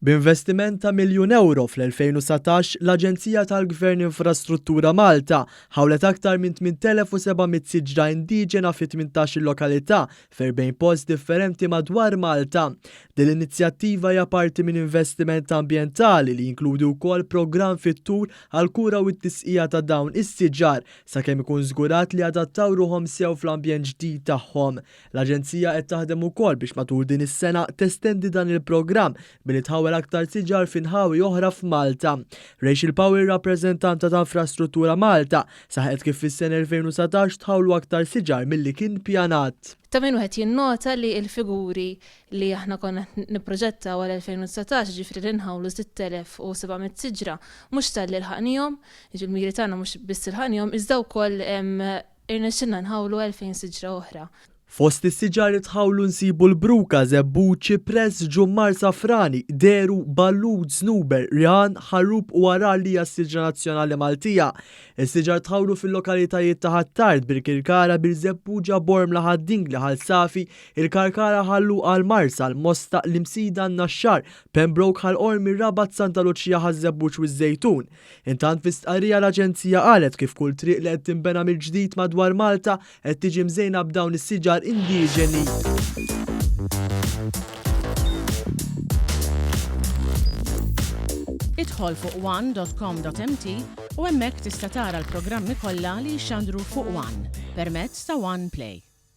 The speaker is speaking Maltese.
B'investiment ta' miljun ewro fl-2019, l-Aġenzija tal-Gvern Infrastruttura Malta ħawlet aktar minn 8,700 siġra indiġena fi 18-il lokalità f'40 post differenti madwar Malta. Din l-inizjattiva hija parti minn investiment ambjentali li jinkludi wkoll programm fit-tul għall-kura u t-tisqija ta' dawn is-siġar sakemm ikun żgurat li jadattaw ruħhom sew fl-ambjent ġdid tagħhom. L-Aġenzija qed taħdem ukoll biex matul din is-sena testendi dan il-programm billi tħawwel aktar siġar fi nħawi oħra f'Malta. Rachel Powell, rappreżentanta ta' Infrastruttura Malta, saħqet kif fis-sena 2019 tħawlu aktar siġar milli kien pjanat. Ta' min wieħed jinnota li l-figuri li aħna konna qed nipproġettaw għal 2019, jiġifieri li nħawlu 6,700 siġra, mhux talli lħaqnihom, jiġifieri l-miri tagħna mhux biss ilħaqnihom, iżda wkoll Irnexxilna nħawlu 2000 siġra oħra. Fost is-siġar li tħawlu nsibu l-bruka, żebbuġ, ċipress, ġummar safrani, deru, ballut, żnuber, riħan, ħarrub u għarar li hija s-siġra nazzjonali Maltija. Is-siġar tħawlu fil-lokalitajiet ta' Ħ'Attard, Birkirkara, Birżebbuġa, Bormla, Ħad-Dingli, Ħal Safi, il-Karkara, Ħal Luqa, l-Marsa, l-Mosta, l-Imsida, n-Naxxar, Pembroke, Ħal Qormi, Rabat, Santa Luċija, Ħaż-Żebbuġ u ż-Żejtun. Intant fi stqarrija l-Aġenzija qalet kif kull triq li qed tinbena mill-ġdid madwar Malta qed tiġi mżejna b'dawn is-siġar indiġeni. Idħol fuq one.com.mt u hemmhekk tista' tara l-programmi kollha li jixxandru fuq One permezz ta' One Play.